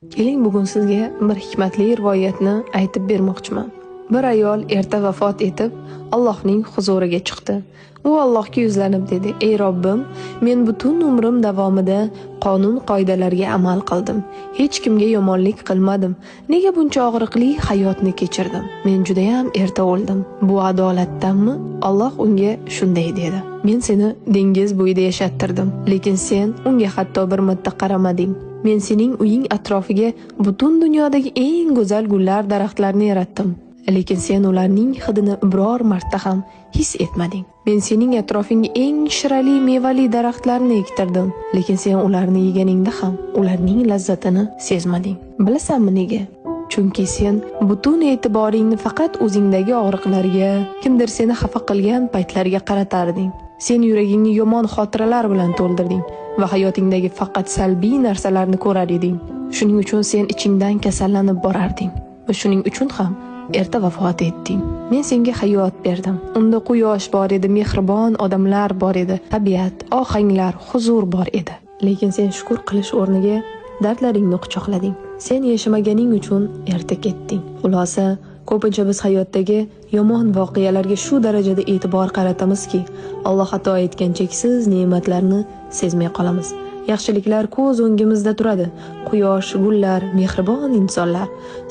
Keling, bugun sizga bir hikmatli rivoyatni aytib bermoqchiman. Bir ayol erta vafot etib, Allohning huzuriga chiqdi. U Allohga yuzlanib dedi: "Ey Robbim, men butun umrim davomida qonun-qoidalarga amal qildim. Hech kimga yomonlik qilmadim. Nega buncha og'riqli hayotni kechirdim? Men juda ham erta o'ldim. Bu adolatdanmi?" Alloh unga shunday dedi: "Men seni dengiz bo'yida yashattirdim, lekin sen unga hatto bir marta qaramading. Men sening uying atrofiga butun dunyodagi eng go'zal gullar, daraxtlarni yaratdim. Lekin sen ularning hidini biror marta ham his etmading. Men sening atrofingga eng shirali mevali daraxtlarni ektirdim, lekin sen ularni yeganingda ham ularning lazzatini sezmading. Bilasanmi nega? Chunki sen butun e'tiboringni faqat o'zingdagi og'riqlarga, kimdir seni xafa qilgan paytlarga qaratarding. Sen yuragingni yomon xotiralar bilan to'ldirding va hayotingdagi faqat salbiy narsalarni ko'rar eding. Shuning uchun sen ichingdan kasallanib borarding va shuning uchun ham erta vafot etding. Men senga hayot berdim. Unda quyosh bor edi, mehribon odamlar bor edi, tabiat, ohanglar, huzur bor edi. Lekin sen shukur qilish o'rniga dardlaringni quchoqlading. Sen yashamaganing uchun erta ketding. Xulosa, ko'pincha biz hayotdagi yomon voqealarga shu darajada e'tibor qaratamizki, Alloh ato etgan cheksiz ne'matlarni sezmay qolamiz. Yaxshiliklar ko'z o'ngimizda turadi. Quyosh, gullar, mehribon insonlar,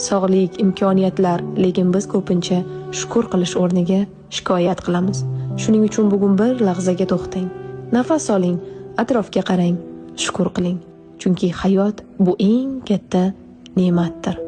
sog'lik, imkoniyatlar, lekin biz ko'pincha shukur qilish o'rniga shikoyat qilamiz. Shuning uchun bugun bir lahzaga to'xtang. Nafas oling, atrofga qarang, shukur qiling. Chunki hayot bu eng katta ne'matdir.